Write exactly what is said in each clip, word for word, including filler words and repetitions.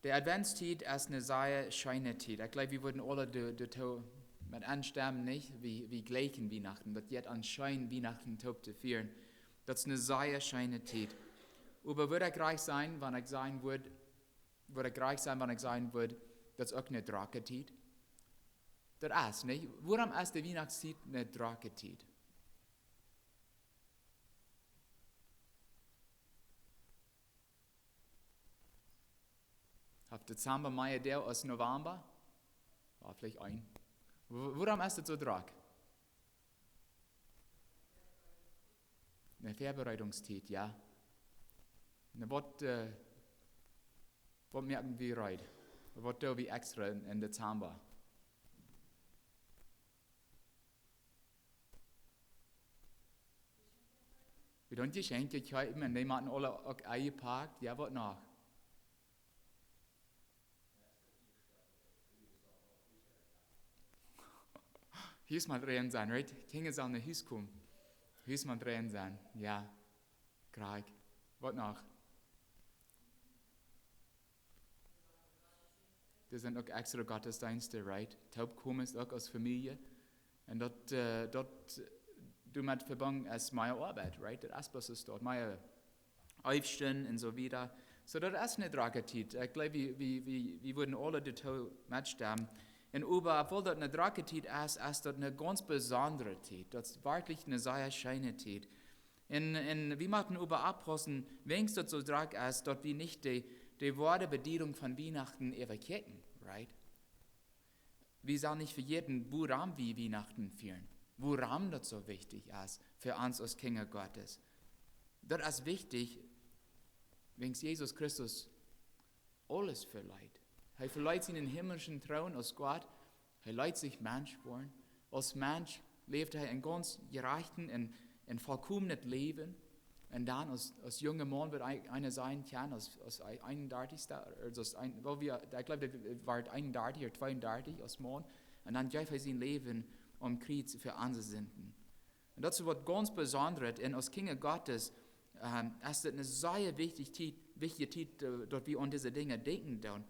De Adventstiet es eene sea scheene Tiet. Ekj jleew, wie wudden aule doa, doa too met enstemmen, nich? Wie, wie jleichen Wienachten. Daut jeit ons scheen, Wienachten toop to fieren. Daut es eene sea scheene Tiet. Oba wudd ekj rajcht sennen, wan ekj sajen wudd, wudd ekj rajcht sennen, wan ekj sajen wudd, daut es uk eene drocke Tiet? Daut es, nich? Wuarom es de Wienachtstiet eene drocke Tiet? Haft Dezamba mea Doag aus November? Jo, veleicht een. Wo-, wuarom es daut soo drock? Eene Väabereitungstiet, jo. Na, waut, äh, waut moaken wie reed? Waut doo wie extra en, en Dezamba? Wie doonen Jeschenkje kjeepen un dee motten aule uk enjepakt. Jo, waut noch? Hus mott rein sennen, right? Kjinja sellen no Hus komen. Hus mott rein sennen, jo. Krakjt. Waut noch? Doa sent uk extra Gottesdiensten, right? Toopkomen es uk aus Famielje. Un daut, äh, daut, doamet vebungen es mea Oabeit, right? Daut es bloos daut, mea Aufstonen un soo wieda. Soo, daut es eene drocke Tiet. Ekj jleew, wie, wie, wie, wie wudden aule doatoo metstemmen. Un oba, wan daut eene drocke Tiet es, es daut eene gaunz besondre Tiet. Daut es werkjlich eene sea scheene Tiet. Un, un wie motten oba oppaussen, wiels daut soo drock es, daut wie nich de, de woare Bediedunk von Wienachten äwakjikjen, right? Wie sellen nich vejäten, wuarom wie Wienachten fieren, wuarom daut soo wichtich es fa ons aus Kjinja Gottes. Daut es wichtich, wiels Jesus Christus aules veleet. Hee veleet sienen himmlischen Troon aus Gott. Hee leet sikj Mensch woaren. Aus Mensch läwd hee een gaunz jerajchtet un, un volkomenet Läwen. Un dan aus, aus junga Maun, waut een, eena sennen kaun, aus, aus eenundartich, aus een, woo wie, ekj jleew, daut wia eenundartich ooda tweeundartich aus Maun. Un dan jeef hee sien Läwen aum Kjriez fa onse Sinden. Un daut es waut gaunz Besondret. Un aus Kjinja Gottes, ähm, es daut eene sea wichtje Tiet, wichtje Tiet, äh, daut wie aun dise Dinja denkjen doonen.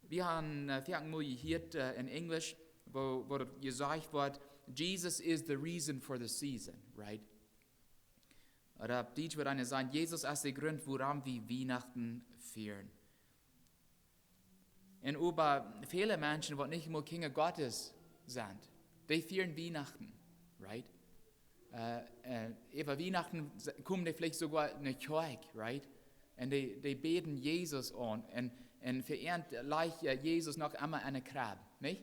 Wie haben, äh, foaken mol jehieet, äh, en Enjlisch, woo, woo daut jesajcht woat, "Jesus is the reason for the season", right? Ooda opp Dietsch wudd eena sajen, Jesus es de Grunt, wuarom wie Wienachten fieren. Un äwa väle Menschen, waut nich mol Kjinja Gottes sent, dee fieren Wienachten, right? Äh, äh, äwa Wienachten s-, komen dee veleicht soogoa no Kjoakj, right? Un dee, dee bäden Jesus aun. Un, un fa an lajcht, äh, Jesus noch emma enne Krebb, nich?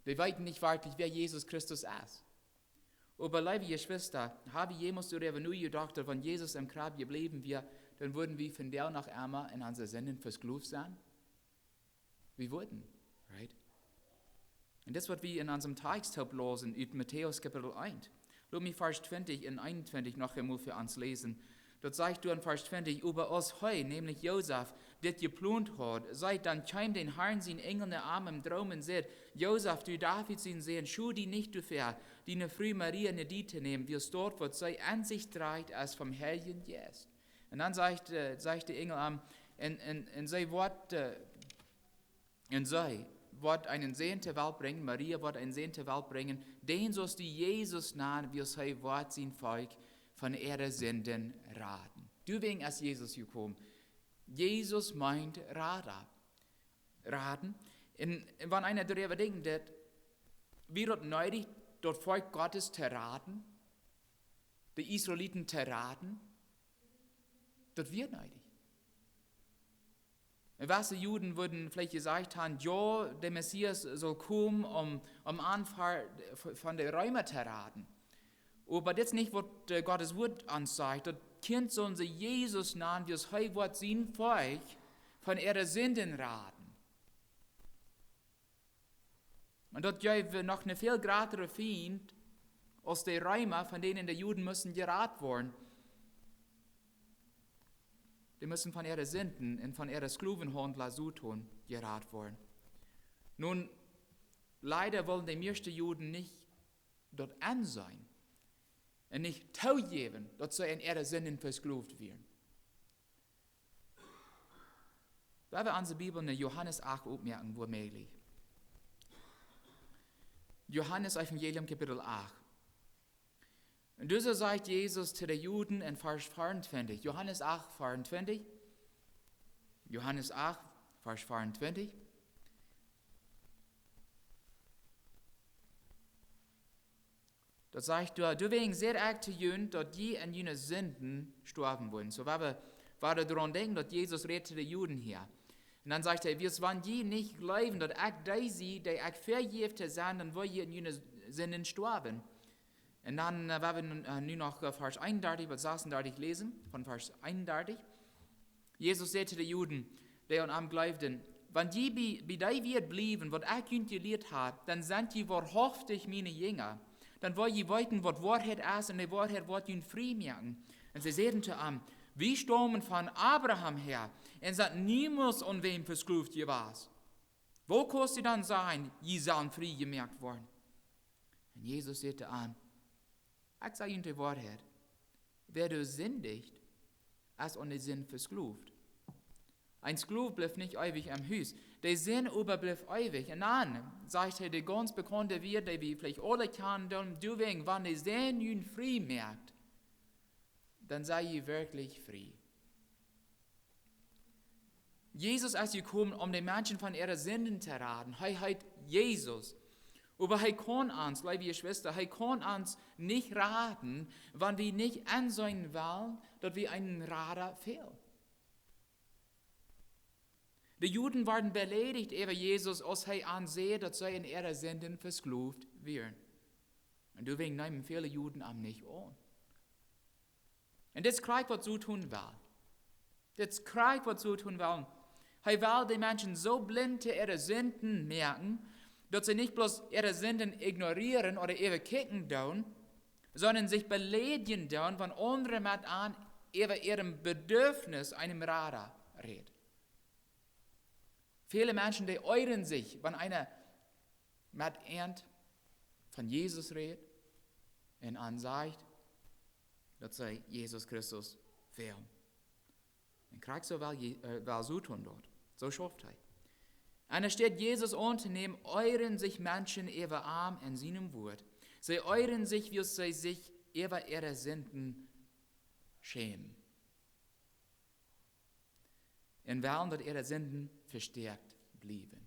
Dee weeten nich werkjlich, wäa Jesus Christus es. Oba, leewe Jeschwista, hab wie jemols doaräwa nojedocht, daut wan Jesus em Krebb jebläwen wia, dan wudden wie vondoag noch emma en onse Sinden vesklowt sennen? Wie wudden, right? Un daut es waut wie en onsem Text hia läsen, ut Matäus Kapitel eent. Lot mie Varsch twintich un eenuntwintich noch emol fa ons läsen. Daut sajcht doa en Varsch twintich: "Oba aus hee", nämlich Josef, "dit jeplont haud, sajcht, dan kjeem dän Harn sien Enjel no am em Droom un säd: Josef, du David sien Sän, schod die nich doafäa, diene Fru Maria no die to nämen, wiels daut, waut see en sikj drajcht, es vom Heiljen Jeist." Un dan sajcht, äh, sajcht de Enjel am, un, un, un see woat, äh, un see woat eenen Sän to Welt brinjen, Maria woat eenen Sän to Welt brinjen, dän saust du Jesus nanen, wiels hee woat sien Volkj von äare Sinden raden. Doawäajen es Jesus jekomen. Jesus meent Rada. Raden. Un, un wan eena doaräwa denkjt, daut, wia daut needich, daut Volkj Gottes to raden? De Israeliten to raden? Daut wia needich. Un waut de Juden wudden veleicht jesajcht haben, jo, de Messias saul komen, om, om Aunfall v-, von de Reema to raden. Oba dit es nich waut, äh, Gottes Wuat ons sajcht. Daut Kjint sellen see Jesus nanen, wiels hee woat sien Volkj von äare Sinden raden. Un daut jeef noch een väl jratren Fient aus de Reema, von dän de Juden musten jerat woaren. Dee musten von äare Sinden un von äare Sklowenhaundla Soton jerat woaren. Nun, leida wullen de mieeschte Juden nich daut enseenen un nich toojäwen, daut see en äare Sinden veskloft wieren. Wan wie onse Bibel no Johanes acht opmoaken, wua mäajlich. Johanes Evangelium Kapitel acht. Un doa sajcht Jesus to de Juden en Varsch vea un twintich. Johanes acht, vea un twintich. Johanes acht, Varsch vea un twintich. Daut sajcht doa: "Doawäajen saj ekj to junt, daut jie en june Sinden stoawen woaren." Soo, wan wie, wan wie doaraun denkjen, daut Jesus rät to de Juden hia. Un dan sajcht hee: "Wiels wan jie nich jleewen, daut ekj dee sie, dee ekj vejäft to sennen, dan woa jie en june Sinden stoawen." Un dan, äh, wan wie nu, äh, nu noch, äh, Varsch eenundartich bat sasundartich läsen, von Varsch eenundartich. Jesus säd to de Juden, dee aun am jleewden: "Wan jie bie, bie dee Wieed bliewen, waut ekj junt jelieet hab, dan sent jie woarhauftich miene Jinja. Dan woa jie weeten, waut Woarheit es, un de Woarheit woat junt frie moaken." Un see säden to am: "Wie staumen von Abraham häa un sent niemols aun wäm vesklowt jewast. Woo kaust du dan sajen, jie sellen frie jemoakt woaren?" Un Jesus säd to an: "Ekj saj junt de Woarheit. Wäa doa sindicht, es aun de Sind veskloft. Een Sklow blift nich eewich em Hus. De Sind oba blift eewich." Un dan sajcht hee de gaunz bekaunde Wieed, dee wie veleicht aule kjanen doonen: "Doawäajen, wan de Sän junt frie moakt, dan sent jie werkjlich frie." Jesus es jekomen, om de Menschen von äare Sinden to raden. Hee heet Jesus. Oba hee kaun ons, leewe Jeschwista, hee kaun ons nich raden, wan wie nich enseenen wellen, daut wie eenen Rada fälen. De Juden wieren beleidicht äwa Jesus, aus hee an säd, daut see en äare Sinden veskloft wieren. Un doawäajen neemen väle Juden am nich aun. Un dit es krakjt waut Soton well. Dit es krakjt waut Soton well. Hee well de Menschen soo blint to äare Sinden moaken, daut see nich bloos äare Sinden ignorieren ooda äwakjikjen doonen, sonda sikj beleidijen doonen, wan aundre met an äwa äa Bedarf aun eenen Rada räden. Väle Menschen, dee eeren sikj, wan eena met an von Jesus rät un an sajcht, daut see Jesus Christus fälen. Un krakjt soo well Je-, äh, well Soton daut. Soo schauft hee. Aun de Städ Jesus auntonämen, eeren sikj Menschen äwa am en sienem Wort. See eeren sikj, wiels see sikj äwa äare Sinden schämen. Un wellen, daut äare Sinden vestäakt bliewen.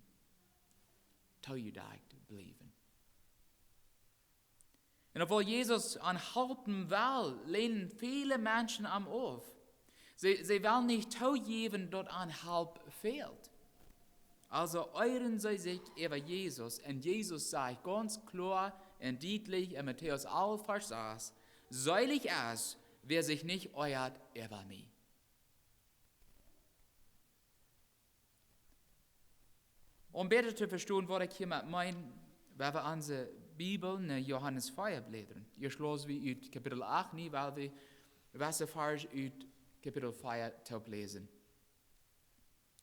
Toojedakjt bliewen. Un obwohl Jesus an halpen well, länen väle Menschen am auf. See, see wellen nich toojäwen, daut an Help fält. Aulsoo eeren see sikj äwa Jesus. Un Jesus sajcht gaunz kloa un dietlich en Matäus alf, Varsch sas: "Seelich es, wäa sikj nich eat äwa mie." Om bäta to vestonen, waut ekj hia met meen, wan wie onse Bibel no Johanes vea bläden. Hia schlose wie ut Kapitel acht, nu well wie waut Varsch ut Kapitel vea toop läsen.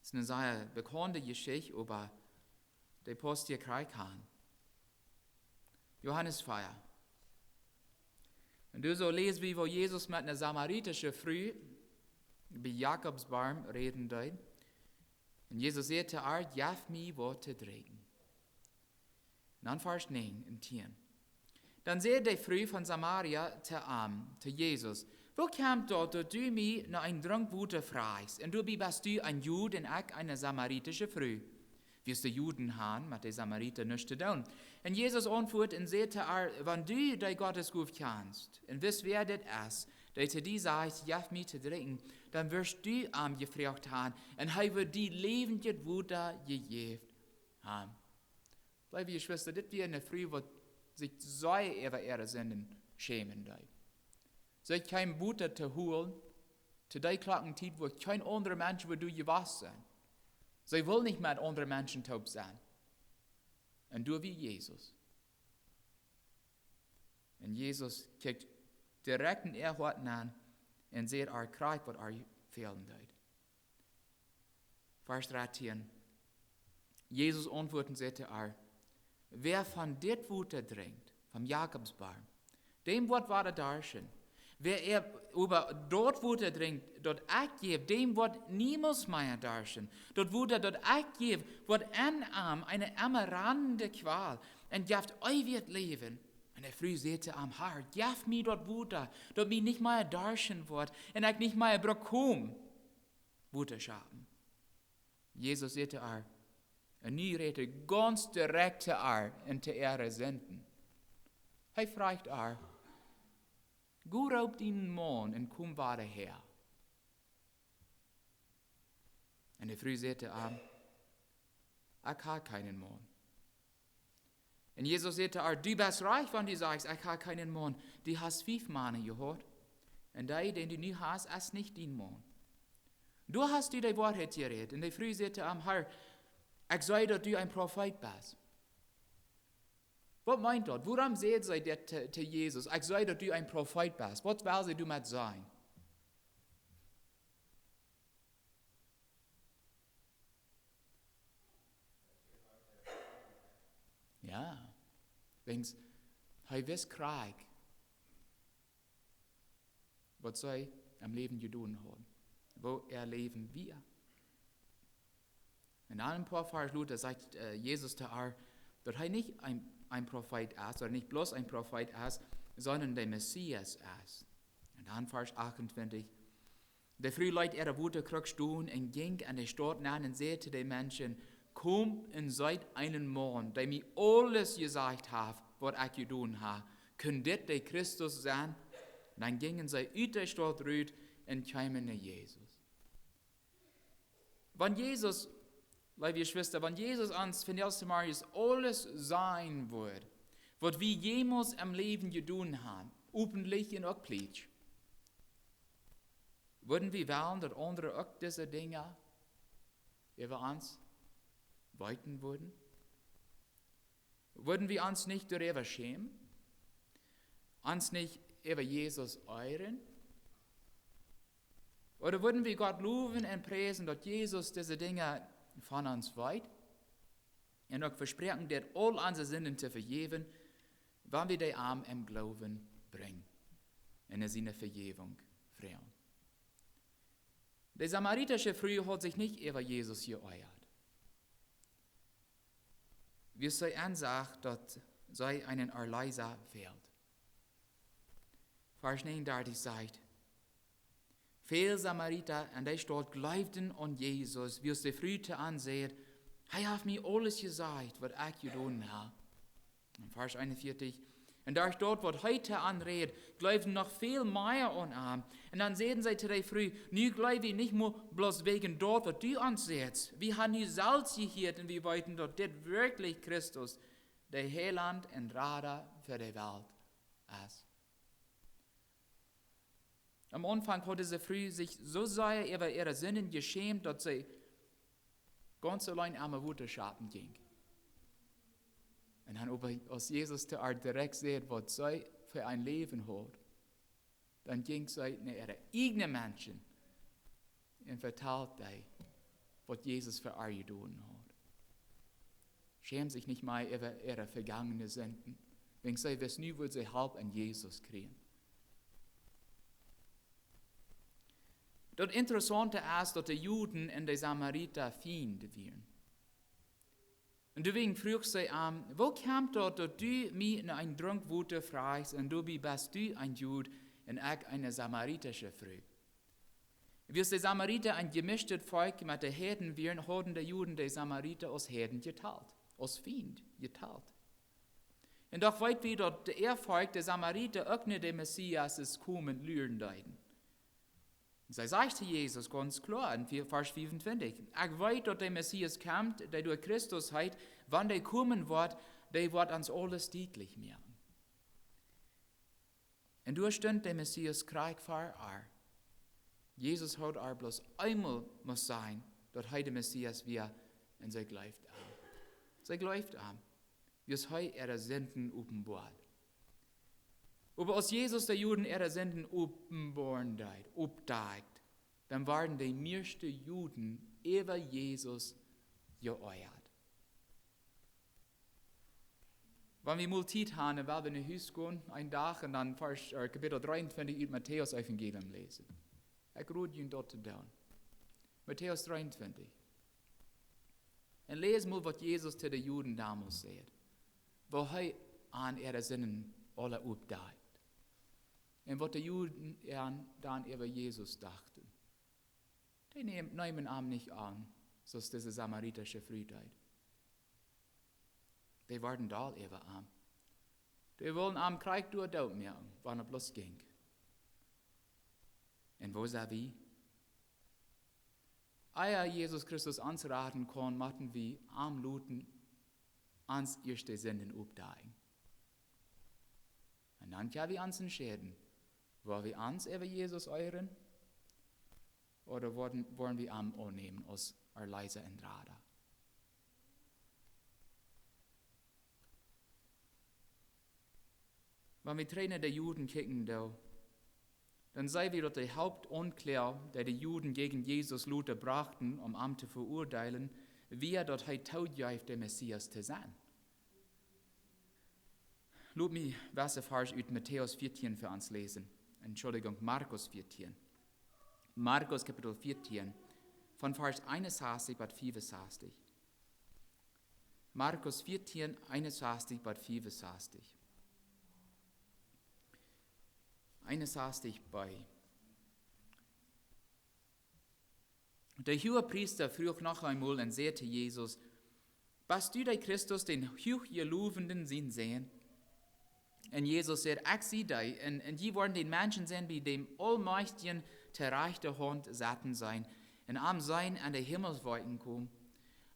Daut es eene sea bekaunde Jeschicht, oba dee paust hia krakjt aun. Johanes vea. Un doa soo läs wie, woo Jesus met eene samaritische Fru bie Jakobs Boom räden deed. Un Jesus säd to äa: "Jeff mie waut to drinkjen." Un dan Varsch näajen un tieen. Dan säd de Fru von Samaria to am, to Jesus: "Woo kjemt daut, daut du mie no een Drunk Wota frajchst? Un doabie best du een Jud un ekj eene samaritische Fru." Wiels de Juden han met de Samarita nuscht to doonen. Un Jesus auntwuat un säd to äa: "Wan du dee Gottes Sän best, un wist, wäa dit es, dee to die sajcht: 'Jeff mie to drinkjen', dan wurscht du am jefroacht han, un hee wudd die läwendjet Wota jejäft han." Leewe Jeschwista, dit wia eene Fru, waut sikj sea äwa äare Sinden schämen deed. See kjeem Wota to holen, to dee Klocktiet, wua kjeen aundra Mensch wudd doa jewast sennen. See wull nich met aundre Menschen toop sennen. Un doa wia Jesus. Un Jesus kjikjt direkt en äa Hoat aun un säd äa krakjt, waut äa fälen deed. Varsch dartieen. Jesus auntwuat un säd to äa: "Wäa von dit Wota drinkjt, vom Jakobs Boom, däm woat wada darschten. Wäa oba daut Wota drinkjt, daut ekj jäw, däm woat niemols mea darschten. Daut Wota, daut ekj jäw, woat en am eene emma rannende Kjwal un jeft eewjet Läwen. Un de Fru säd to am: Herr, jeff mie daut Wota, daut mie nich mea darschten woat un ekj nich mea bruck Wota schapen. Jesus säd to ar, un nu rät hee gaunz direkt to ar un to äare Sinden. Hee fruach ar: Go, roop dienen Maun un komm wada häa. Un de Fru säd to am: Ekj hab kjeenen Maun. Un Jesus säd to ar: Du best rajcht, wan du sajchst: Ekj hab kjeenen Maun. Du hast fief Mana jehaut, un dee, dän du nu hast, es nich dien Maun. Du hast die de Woarheit jerät. Un de Fru säd to am: Herr, ekj see, daut du een Profeet best. Waut meent daut? Wuarom säd see dit to, to Jesus: Ekj see, daut du een Profeet best? Waut well see doamet sajen? Jo, wäajens hee wist krakjt, waut see em Läwen jedonen haud, woo äa Läwen wia. Un dan een poa Varsch lota sajcht, äh, Jesus to ar, daut hee nich een, een Profeet es, ooda nich bloos een Profeet es, sonda de Messias es. Un dan Varsch achtuntwintich: De Fru leet äare Wotakruck stonen un jinkj en de Staut nenn un säd to de Menschen: Komt un seet eenen Maun, dee mie aules jesajcht haft, waut ekj jedonen hab. Kunn dit de Christus sennen? Dan jinjen see ut de Staut rut un kjeemen no Jesus. Wan Jesus, leewe Jeschwista, wan Jesus ons vondoag zemorjes aules sajen wudd, waut wie jemols em Läwen jedonen haben, openlich un uk plietsch, wudden wie wellen, daut aundre uk dise Dinja äwa ons weeten wudden? Wudden wie ons nich doaräwa schämen? Ons nich äwa Jesus eeren? Ooda wudden wie Gott lowen un priesen, daut Jesus dise Dinja von ons weet un uk vespräakjen deed, aul onse Sinden to vejäwen, wan wie dee am em Gloowen brinjen un no siene Vejäwunk froagen? De samaritasche Fru haud sikj nich äwa Jesus jeoajat, wiels see ensach, daut see eenen Erleesa fäld. Varsch näajenundartich sajcht: Väl Samarita en dee Staut jleewden aun Jesus, wiels de Fru to an säd: Hee haft mie aules jesajcht, waut ekj jedonen hab. Un Varsch eenunvieetich: Un derch daut, waut hee to an räd, jleewden noch väl mea aun am. Un dan säden see to de Fru: Nu jleew wie nich mea bloos wäajen daut, waut du ons sätst. Wie haben nu selfst jehieet un wie weeten, daut dit werkjlich Christus, de Heilaunt un Rada fa de Welt, es. Aum Aunfank haud dise Fru sikj soo sea äwa äare Sinden jeschämt, daut see gaunz auleen aum Wota schapen jinkj. Un dan oba, aus Jesus to ar direkt säd, waut see fa een Läwen haud, dan jinkj see no äare ieejne Menschen un vetald dee, waut Jesus fa ar jedonen haud. Schämd sikj nich mea äwa äare vegangne Sinden, wiels see wist, nu wudd see Help en Jesus kjrieen. Daut Interessaunte es, daut de Juden un de Samarita Fiend wieren. Un doawäajen fruach see am: Woo kjemt daut, daut du mie no een Drunk Wota frajchst, un doabie best du een Jud un ekj eene samaritasche Fru? Wiels de Samarita een jemischtet Volkj met de Heiden wieren, hauden de Juden de Samarita aus Heiden jetalt, aus Fiend jetalt. Un doch weet wie, daut de äa Volkj, de Samarita, uk no de Messias komen luren deeden. See sajcht to Jesus gaunz kloa en Varsch fiefuntwintich: Ekj weet, daut de Messias kjemt, dee doa Christus heet. Wan dee komen woat, dee woat ons aules dietlich moaken. Un doa stunt de Messias krakjt ver ar. Jesus haud ar bloos eemol must sajen, daut hee de Messias wia, un see jleewd am. See jleewd am, wiels hee äare Sinden openboad. Oba aus Jesus de Juden äare Sinden openboaren deed, oppdakjt, dan worden de mieeschte Juden äwa Jesus jeoajat. Wan wie mol Tiet haben, dan well wie no Hus gonen, een Dach, un dan Varsch, äh, Kapitel dreeuntwintich ut Matäus Evangelium läsen. Ekj rod junt daut to doonen. Matäus dreeuntwintich. Un läs mol, waut Jesus to de Juden donmols säd. Woo hee an äare Sinden aula oppdakjt. Un waut de Juden an dan äwa Jesus dochten. Dee neem-, neemen am nich aun, soo aus dise samaritasche Fru deed. Dee worden doll äwa am. Dee wullen am krakjt doa doot moaken, wan et bloos jinkj. Un woo sent wie? Ea Jesus Christus ons raden kaun, motten wie am loten ons ieescht de Sinden oppdakjen. Un dan kjenn wie ons entscheiden, woa wie ons äwa Jesus ieren, ooda woaren, woaren wie am aunnämen aus Erleesa un Rada. Wan wie trigj no de Juden kjikjen doonen, dan seenen wie, daut de Hauptaunklua, dee de Juden jäajen Jesus lota brochten, om am to veuadeelen, wia, daut hee toojeft, de Messias to sennen. Lot mie dise Varsch ut Matäus vieetieen fa ons läsen. Entschuldigung, Markus vieetieen. Markus Kapitel vieetieen, von Varsch eenunsastich bat fiefunsastich. Markus vieetieen, eenunsastich bat fiefunsastich. Eenunsastich B. De Huagepriesta fruach noch eemol un säd to Jesus: "Best du de Christus, dän Huachjelowenden sien Sän?" Un Jesus säd: "Ekj sie dee, un, un jie woaren dän Menschensän bie däm Aulmajchtjen to rajchte Haunt setten seenen, un am seenen aun de Himmelswolkjen komen."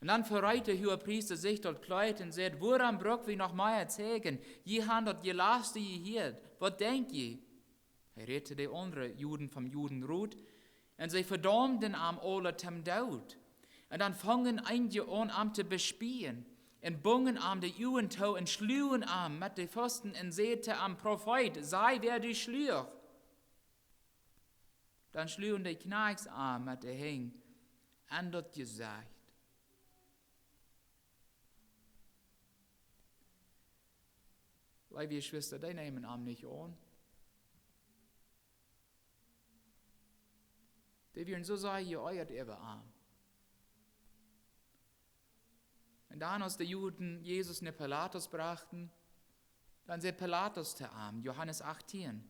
Un dan vereet de Huagepriesta sikj daut Kjleet un säd: "Wuarom bruck wie noch mea Zeijen? Jie han daut Jelaste jehieet. Waut denkj jie?" Hee räd to de aundre Juden vom Judenrot, un see vedaumden am aula toom Doot. Un dan fungen eenje aun am to bespien, un bungen am de Uagen too, un schluagen am met de Fausten, un säden to am: "Profeet, saj, wäa die schluach." Dan schluagen de Kjnajchts am met de Henj aun daut Jesecht. Leewe Jeschwista, dee neemen am nich aun. Dee wieren soo sea jeieet äwa am. Un dan, aus de Juden Jesus no Pilatus brochten, dan säd Pilatus to am, Johanes achtieen.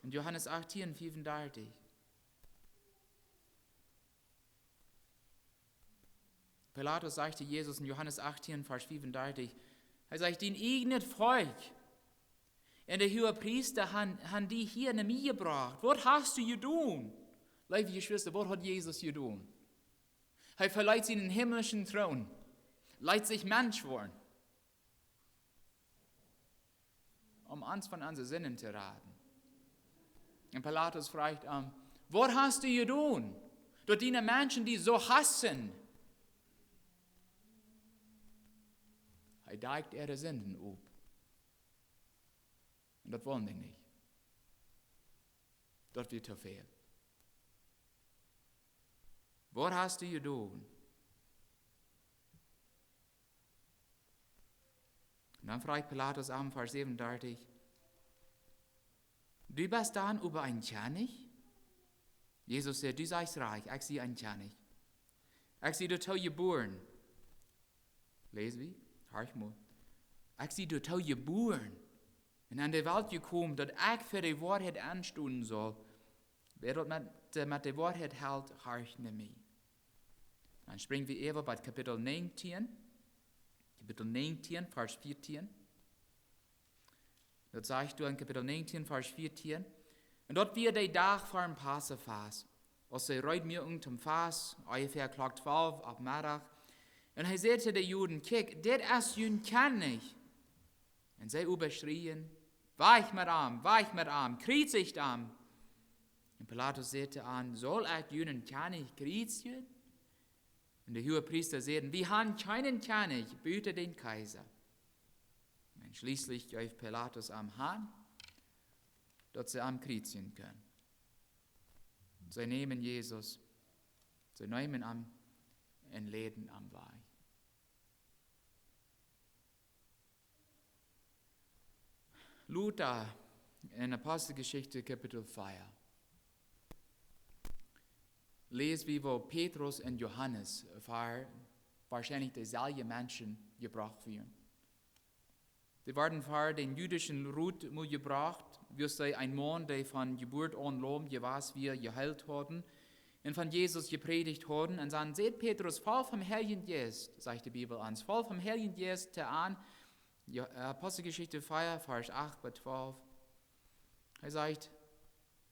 En Johanes achtieen, fiefundartich. Pilatus sajcht to Jesus en Johanes achtieen, Varsch fiefundartich, hee sajcht: "Dien ieejnet Volkj un de Huagepriesta han, han die hia no mie jebrocht. Waut hast du jedonen?" Leewe Jeschwista, waut haud Jesus jedonen? Hee veleet sienen himmlischen Troon, leet sikj Mensch woaren, om ons von onse Sinden to raden. Un Pilatus fruach am: "Waut hast du jedonen, daut diene Menschen die soo haussen?" Hee dakjt äare Sinden opp. Un daut wullen dee nich. Daut wia too väl. "Waut hast du jedonen?" Un dan fruach Pilatus am, Varsch säwenundartich: "Du best dan oba een Kjennich?" Jesus säd: "Du sajchst rajcht, ekj sie een Kjennich. Ekj sie doatoo jebuaren." Läs wie, horch mol. "Ekj sie doatoo jebuaren un aun de Welt jekomen, daut ekj fa de Woarheit enstonen saul. Wäa daut met, äh, met de Woarheit helt, horcht no mie." Dan sprinj wie äwa bie Kapitel näajentieen. Kapitel näajentieen, Varsch vieetieen. Daut sajcht doa en Kapitel näajentieen, Varsch vieetieen: "Un daut wia de Dach ver dän Passafast, aus see reed muaken toom Fast, onjefäa Klock twalf opp Meddach. Un hee säd to de Juden: 'Kjikj, dit es jun Kjennich.' Un see oba schrieen: 'Wajch met am, wajch met am, kjriezicht am!' Un Pilatus säd to an: 'Saul ekj junen Kjennich kjriezijen?' Un de Huagepriesta säden: 'Wie han kjeenen Kjennich buta dän Kjeisa.' Un schlieslich jeef Pilatus am han, daut see am kjriezijen kunnen." See neemen Jesus, see neemen am un leiden am wajch. Lota en Apostelgeschichte Kapitel vea läs wie, woo Petrus un Johanes ver woarschienlich deeselwje Menschen jebrocht wieren. Dee worden ver dän judischen Rot mol jebrocht, wiels see een Maun, dee von Jeburt aun laum jewast wia, jeheelt hauden un von Jesus jeprädicht hauden. Un dan sajcht Petrus, voll vom Heiljen Jeist, sajcht de Bibel ons, voll vom Heiljen Jeist to an, Jo, Apostelgeschichte vea, Varsch acht bat twalf. Hee sajcht: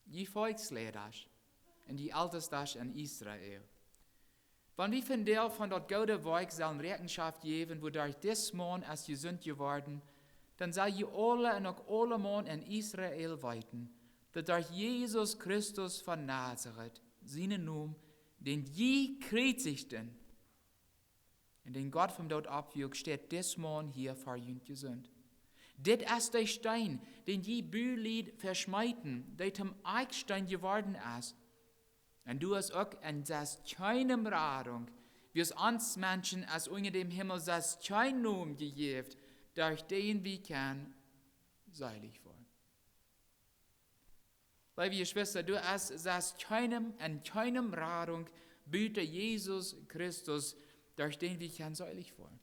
Jie Volkjsleidasch un jie Eltestasch en Israel, wan wie vondoag von daut goode Woakj sellen Räakjenschoft jäwen, wuaderch dis Maun es jesunt jeworden, dan sell jie aule un uk aulemaun en Israel weeten, daut derch Jesus Christus von Nazaret, sienen Nomen, dän jie kjriezichten un dän Gott vom Doot oppwuak, steit dis Maun hia ver junt jesunt. Dit es de Steen, dän jie Bulied veschmeeten, dee toom Akjsteen jeworden es. Un doa es uk en sest kjeenem Radunk, wiels ons Menschen es unja däm Himmel sest kjeen Nomen jejäft, derch dän wie kjennen seelich woaren. Leewe Jeschwista, doa es sest kjeenem, en kjeenem Radunk buta Jesus Christus, derch dän wie kjennen seelich woaren.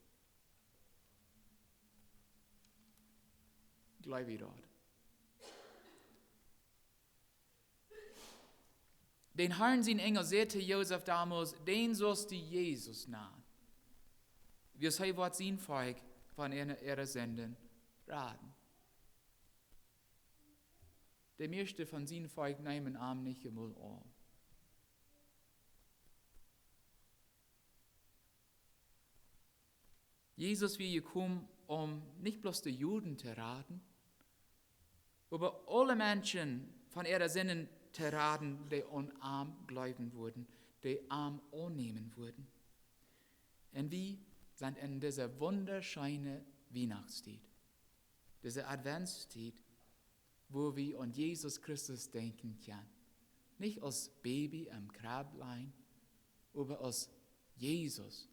Jleew jie daut? Dän Harn sien Enjel säd to Josef domols: Dän sust du Jesus nanen, wiels hee woat sien Volkj von äare, äare Sinden raden. De mieeschte von sien Volkj neemen am nich emol aun. Jesus wia jekomen, om nich bloos de Juden to raden, oba aule Menschen von äare Sinden to raden, dee aun am jleewen wudden, dee am aunnämen wudden. Un wie sent en dise wundascheene Wienachtstiet, dise Adventstiet, wua wie aun Jesus Christus denkjen kjennen. Nich aus Baby em Kjrebb, oba aus Jesus,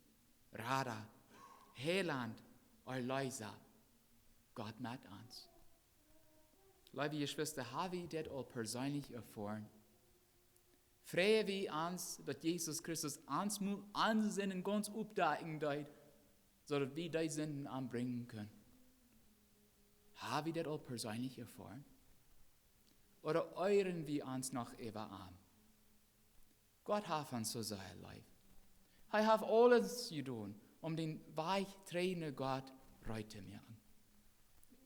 Rada, Heilaunt, Erleesa, Gott met ons. Leewe Jeschwista, ha wie dit aul perseenlich erfoaren? Frei wie ons, daut Jesus Christus ons mol onse Sinden gaunz oppdakjen deed, soo daut wie dee Sinden am brinjen kunnen? Ha wie dit aul perseenlich erfoaren? Ooda irren wie ons noch äwa am? Gott haft ons soo sea leef. Hee haft aules jedonen, om dän Wajch trigj no Gott reed to moaken.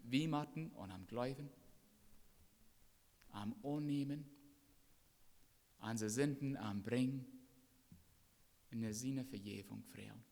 Wie motten aun am jleewen, am aunnämen, onse Sinden am brinjen un no siene Vejäwunk froagen.